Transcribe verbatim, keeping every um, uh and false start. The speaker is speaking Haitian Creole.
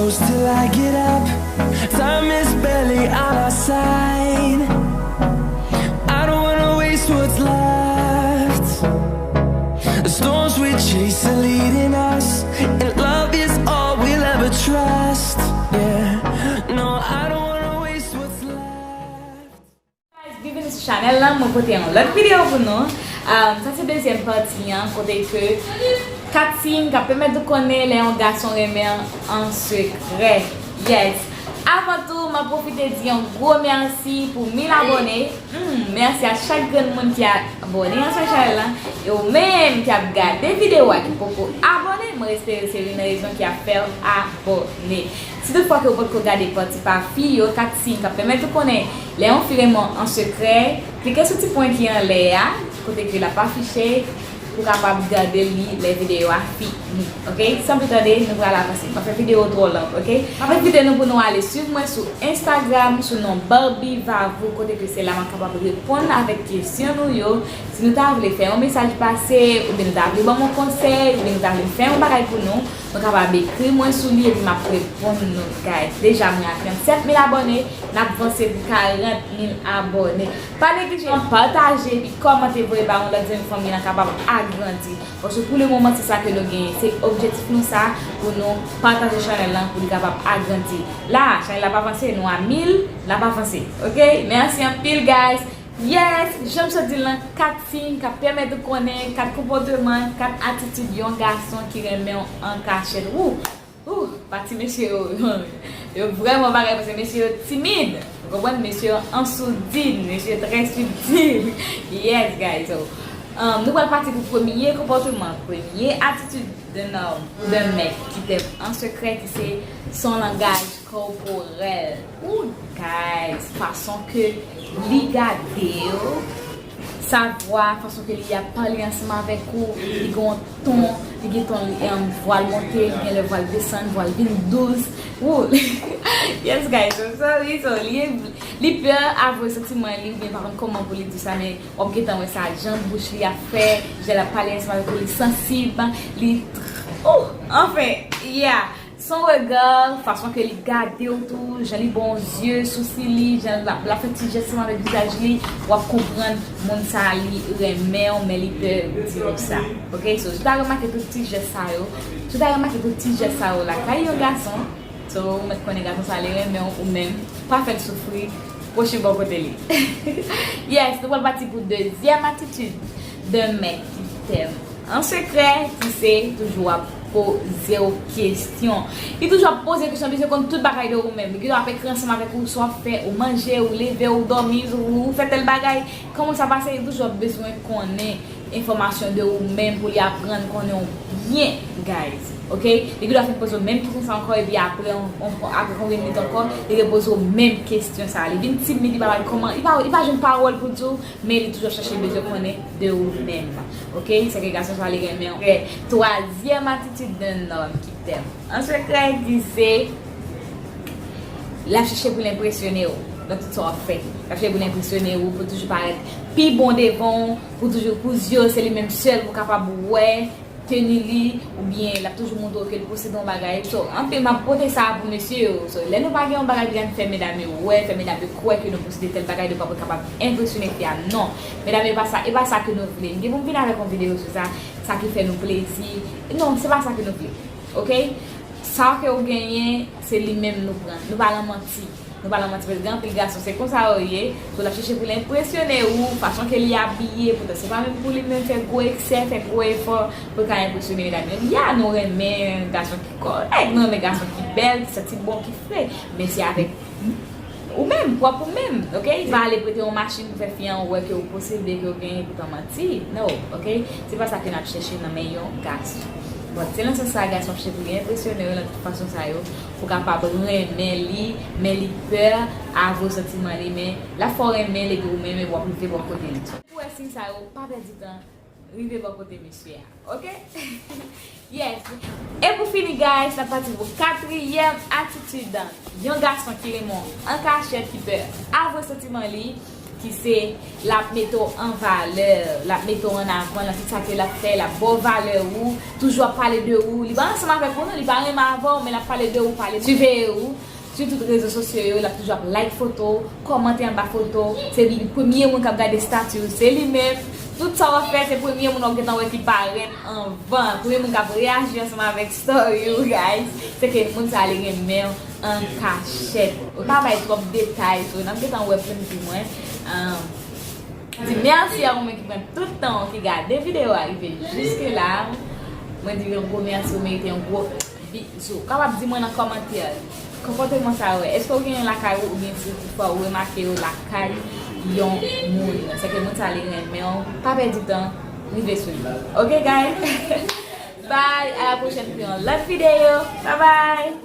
Till I get up, time is barely on our side. I don't wanna waste what's left. The storms we chase are leading us, and love is all we'll ever trust. Yeah, no, I don't wanna waste what's left. Guys, byenveni sou chanèl la, mwen pote yon lòt videyo pou nou. Um, sa se dezyèm pati an, kote ke kat siy k ap pèmèt ou konnen lè yon gason renmen an an sekrè. Yes! Avan tou, m ap pwofite di yon gwo mèsi pou mil abòne. Hmm, mèsi a chak grenn moun ki abòne an sou chanèl la. E ou menm ki ap gade videyo a ki poko abòne, mwen espere se youn nan rezon ki ap fè w abòne. Si toutfwa ke w potko gade pati pa fi yo, kat siy k ap pèmèt ou konnen lè yon fi renmen w an sekrè, klike sou ti pwen ki anlè a, kote ke l ap afiche, pou w kapab gade li lè videyo a fini. Ok? San pli tande, nou pral avanse. M pa fè videyo twò long, ok? M ap envite nou pou nou ale swiv mwen sou Instagram, sou non Barbie Vavou, kote ke se la m ap kapab reponn avèk kesyon nou yo. Si nou ta vle fè yon mesaj pase, oubyen nou ta vle ban m yon konsèy, oubyen nou ta vle fè yon bagay pou nou, nou kapab ekri mwen sou li epi m ap reponn nou, guys. Deja, mwen a tranntsèt mil abòne, n ap vanse pou karant mil abòne. Pa neglije pataje epi kòmante, voye ba yon lòt zanmi, fanmi an kapab agrandi. Paske pou le moman, se sa ke nou genyen. Se objektif nou sa, pou nou pataje chanèl lan, pou li kapab agrandi. La, chanèl la pa avanse, nou a mil, l ap avanse. Ok? Mèsi anpil, guys. Yes, jan m sot di l lan, kat siy k ap pèmèt ou konnen, kat konpòteman, kat atitid yon gason ki renmen w an kachèt. Wou! Wou! Pati mesye yo, yo vrèman bagay, paske mesye yo timid. Ou konprann? Mesye yo ansoudin, mesye yo trè sibtil. Yes, guys. So, um, nou pral pati pou premye konpòteman, premye atitid d'un homme, d'un mec qui t'aime en secret, ki se son langaj kòporèl. Ooh, guys, fason ke li gade w, sa vwa, fason ke li ap pale ansanm avèk ou, li gen yon ton, li gen ton, li, em, vwa l monte, li gen lè vwa l desann, vwa l vin dous. Ooh, yes, guys, I'm sorry, so li, li pè avwe santiman li, oubyen pa konn kòman pou li di sa, men w ap gentan wè sa, jan bouch li ap fè, jan l ap pale ansanm avèk ou, li sansib, li, ooh, anfen, yeah. Son rega, fason ke li gade w tou, jan li ba w zye, sousi li, jan l ap, l ap fè ti jès ansanm avèk vizaj li, w ap konprann moun sa a li renmen w, men li pè di w sa. Ok, so, si w ta remake tout ti jès sa yo, si w ta remake tout ti jès sa yo lakay yon gason, so, ou mèt konnen gason sa a li renmen w ou menm, pa fè l soufri, pwoche bò kote li. Yes, nou pral pati pou dezyèm atitid d'un mec qui t'aime en secret, ki se toujou ap poze w kesyon. Li toujou ap poze kesyon, li bezwen konn tout bagay de ou menm. Li gentan ap ekri ansanm avèk ou, sa w ap fè, ou manje, ou leve, ou dòmi, ou, ou fè tèl bagay. Kòman sa pase, li toujou ap bezwen konnen enfòmasyon de ou menm pou li aprann konnen w byen, guys. Ok? Li gendwa fin poze w menm kesyon sa ankò, epi apre, on, on, apre konbyen minit ankò, li repoze w menm kesyon sa. Li vin timid, li pa bay kòman, li pa, li pa jwenn pawòl pou l di w, men li toujou ap chache bezwen konnen de ou menm. Ok? Sèke gason sa li renmen w. Ok? Twazyèm atitid d'un homme qui t'aime en secret, ki se l ap chèche pou l enpresyone w nan tout sa w ap fè. L ap chèche pou l enpresyone w, pou toujou parèt pi bon devan w, pou toujou, pou zye w, se li menm sèl pou kapab wè teni li, oubyen l ap toujou montre w ke l posede yon bagay. So, anpil, m ap pote sa pou mesye yo. So, lè nou pa gen yon bagay pou n fè medam yo wè, fè medam yo kwè ke nou posede tèl bagay, nou pa pou kapab enpresyone fi a. Non. Medam yo, e pa sa, e pa sa ke nou vle. M gen pou m vin avèk yon videyo sou sa, sa ki fè nou plezi. Non, se pa sa ke nou vle. Ok? Sa ke ou genyen, se li menm nou pran. Nou pa lan manti. Nou pa lan manti, paske gen anpil gason, se konsa yo ye. So, l ap chèche pou l enpresyone ou, fason ke li abiye, poutan se pa menm pou li menm fè gwo eksè, fè gwo efò, pou l ka enpresyone medam yo. Ya, nou renmen gason ki kòrèk, nou renmen gason ki bèl, ki santi bon, ki fre. Men se avèk ou menm, pwòp ou menm, ok? Pa ale prete yon machin pou fè fi an wè ke ou posede, ke ou genyen, poutan manti. No, ok? Se pa sa ke n ap chèche nan men yon gason. Bon, se nan sans sa, gason ap chèche pou li enpresyone yo nan tout fason sa yo, pou kapab renmen li, men li pè avwe santiman li, men l ap fè w renmen l epi ou menm epi w ap rive bò kote li tou. Pou wè siy sa yo, pa pèdi tan, rive bò kote mesye a, ok? Yes. E pou fini, guys, n ap pati pou katriyèm atitid yon gason ki renmen w an kachèt, ki pè avwe santiman li. ki se l ap mete w an valè, l ap mete w an avan nan tout sa ke l ap fè, l ap ba w valè ou, toujou ap pale de ou. Li pa ansanm avèk ou non, li pa renmen avè w, men l ap pale de ou, pale, siveye ou sou tout rezo sosyo yo, l ap toujou ap like foto w, kòmante anba foto w. Se li premye moun k ap gade stati w, se li menm. Tout sa w ap fè, se premye moun w ap gentan wè ki parèt anvan, premye moun k ap reyaji ansanm avèk story ou, guys. Se ke moun sa li renmen w an kachèt. Pa bay twòp detay, so n ap gentan wè plenn di mwen. Di mèsi a ou menm ki pran tout tan w ki gade videyo a rive jiske la. Mwen di yon gwo mèsi, ou merite yon gwo bizou. Kapab di mwen nan kòmantè, konpòteman sa yo, èske w genyen lakay ou oubyen si toutfwa ou remake yo lakay yon moun? Se ke moun sa li renmen w, pa pèdi tan, rive sou li. Ok, guys? Bye, a la pwochèn pou yon lòt videyo. Bye bye!